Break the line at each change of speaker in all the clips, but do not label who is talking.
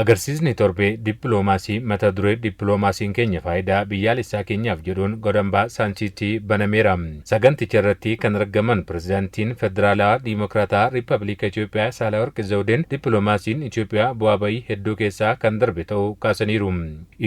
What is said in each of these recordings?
Agarsiisni torbee dippiloomaasii mata duree "Dippiloomaasiin keenya faayidaa biyyaalessaa keenyaaf" jedhuun Godambaa Saanchiitti banameera. Saganticha irratti kan argaman Pirezidaantiin Federaalawaa Diimokiraataa Riippaabilika Itoophiyaa Saahilawarq Zawudeen dippiloomaasiin Itoophiyaa bu'aa bayii hedduu keessaa kan darbe ta'uu kaasaniiru.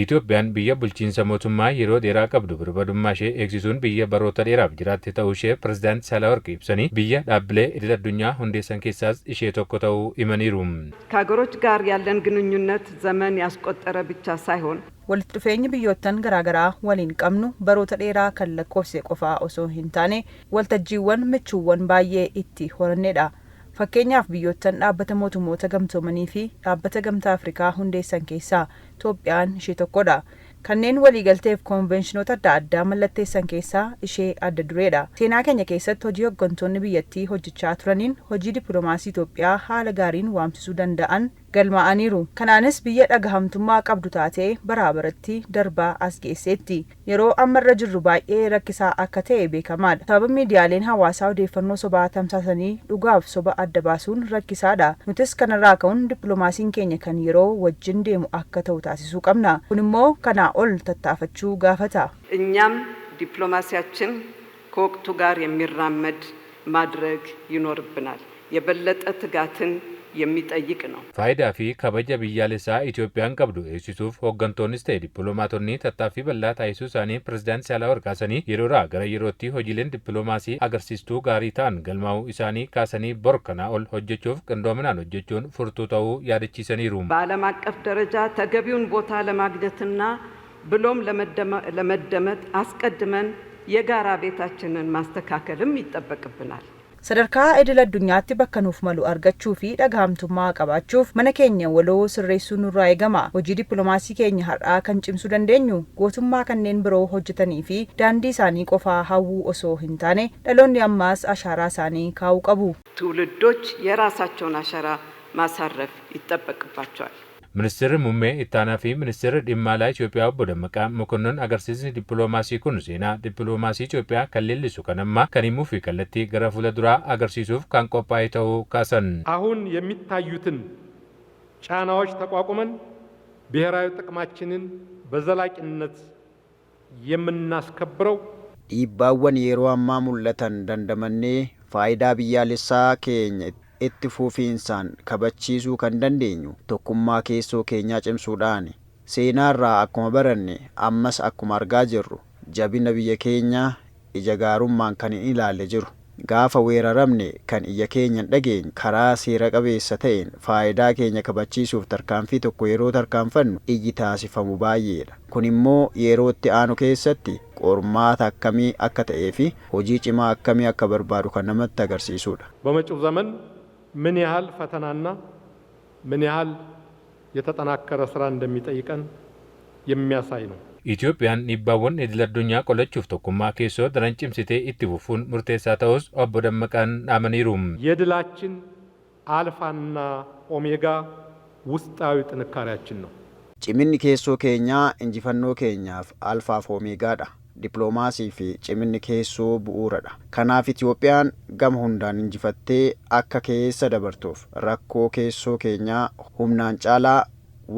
Itoophiyaan biyya bulchiinsa mootummaa yeroo dheeraa qabdu birmadummaa ishee eegsisuun biyya baroota dheeraaf jiraatte ta'uu ishee Pirezidaanti Saahilawarq ibsanii, biyya dhaabbilee idil addunyaa hundeessan keessaas ishee tokko ta'uu himaniiru.
ከሀገሮች ጋር ያለን ግንኙነት ዘመን ያስቆጠረ ብቻ ሳይሆን
Walitti dhufeenyi biyyoottan garaagaraa waliin qabnu baroota dheeraa kan lakkoofse qofaa osoo hin taane, waltajjiiwwan michuuwwan baay'ee itti horannedha. Fakkeenyaaf, biyyoottan Dhaabbata Mootummoota Gamtoomanii fi Dhaabbata Gamtaa Afrikaa hundeessan keessaa Itoophiyaan ishee tokkodha. Kanneen waliigalteef koonveenshinoota adda addaa mallatteessan keessaa ishee adda dureedha. Seenaa keenya keessatti hojii hooggantoonni biyyattii hojjechaa turaniin hojii dippiloomaasii Itoophiyaa haala gaariin waamsisuu danda'an galmaa'aniiru. Kanaanis biyya dhagahamtummaa qabdu taatee baraa baratti darbaa as geesseetti. Yeroo ammarra jirru baay'ee rakkisaa akka ta'e beekamaadha. Sababa miidiyaaleen hawaasaa odeeffannoo sobaa tamsaasanii dhugaaf soba adda baasuun rakkisaadha. Nutis kanarraa ka'uun dippiloomaasiin keenya kan yeroo wajjin deemu akka ta'u taasisuu qabna. Kun immoo kanaa ol tattaafachuu gaafata.
እኛም ዲፕሎማሲያችን ከወቅቱ ጋር የሚራመድ ማድረግ ይኖርብናል። የበለጠ ትጋትን የሚጠይቅ ነው።
Faayidaa fi kabaja biyyaalessaa Itoophiyaan qabdu eegsisuuf hooggantoonnis ta'e dippiloomaatonni tattaaffii bal'aa taasisuu isaanii Pirezidaanti Saahilawarq kaasanii, yeroodhaa gara yerootti hojiileen dippiloomaasii agarsiistuu gaarii ta'an galmaa'uu isaanii kaasanii, bor kanaa ol hojjechuuf qindoominaan hojjechuun furtuu ta'uu yaadachiisaniiru.
በዓለም አቀፍ ደረጃ ተገቢውን ቦታ ለማግኘትና ብሎም ለመደመጥ አስቀድመን የጋራ ቤታችንን ማስተካከልም ይጠበቅብናል።
Sadarkaa idil addunyaatti bakka nuuf malu argachuu fi dhagahamtummaa qabaachuuf mana keenya waloo sirreessuu nurraa eegama. Hojii dippiloomaasii keenya har'aa kan cimsuu dandeenyu gootummaa kanneen biroo hojjetanii fi daandii isaanii qofaa hawwuu osoo hin taane, dhaloonni ammaas ashaaraa isaanii kaa'uu qabu.
ትውልዶች የራሳቸውን አሻራ ማሳረፍ ይጠበቅባቸዋል።
Ministeerri Muummee Ittaanaa fi Ministeerri Dhimma Alaa Itoophiyaa Obbo Dammaqaa Mokonnon agarsiisni dippiloomaasii kun seenaa dippiloomaasii Itoophiyaa kan leellisu, kan ammaa kan himuu fi kallattii gara fuula duraa agarsiisuuf kan qophaa'e ta'uu kaasan.
አሁን የሚታዩትን ጫናዎች ተቋቁመን ብሔራዊ ጥቅማችንን በዘላቂነት የምናስከብረው
Dhiibbaawwan yeroo ammaa mul'atan dandamannee faayidaa biyyaalessaa keenya itti fufiinsaan kabachiisuu kan dandeenyu tokkummaa keessoo keenyaa cimsuudhaani. Seenaarraa akkuma baranne, ammas akkuma argaa jirru jabina biyya keenyaa ija gaarummaan kan hin ilaalle jiru. Gaafa weeraramne kan iyya keenya hin dhageenye, karaa seera qabeessa ta'een faayidaa keenya kabachiisuuf tarkaanfii tokko yeroo tarkaanfannu iyyi taasifamu baay'eedha. Kun immoo yeroo itti aanu keessatti qormaata akkamii akka ta'ee fi hojii cimaa akkamii akka barbaadu kan namatti agarsiisudha.
በመጪው ዘመን ምን ያህል ፈተናና ምን ያህል የተጠናከረ ስራ እንደሚጠይቀን የሚያሳይ ነው።
Itoophiyaan dhiibbaawwan idil addunyaa qolachuuf tokkummaa keessoo daran cimsitee itti fufuun murteessaa ta'us Obbo Dammaqaan dhaamaniiru.
የድላችን አልፋና ኦሜጋ ውስጣዊ ጥንካሬያችን ነው።
Ciminni keessoo keenyaa injifannoo keenyaaf alfaaf oomeegaadha. Dippiloomaasii fi ciminni keessoo bu'uuradha. Kanaaf Itoophiyaan gama hundaan injifattee akka keessa dabartuuf rakkoo keessoo keenyaa humnaan caalaa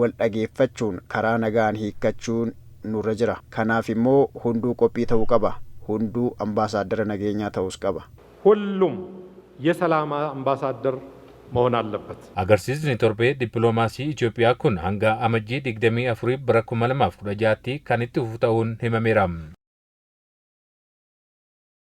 wal dhageeffachuun karaa nagaan hiikkachuun nurra jira. Kanaaf immoo hunduu qophii ta'uu qaba. Hunduu ambaasaaddara nageenyaa ta'uus qaba.
ሁሉም የሰላም አምባሳደር መሆን አለበት።
Agarsiisni torbee dippiloomaasii Itoophiyaa kun hanga Amajjii 24 bara 2016tti kan itti fufu ta'uun himameera.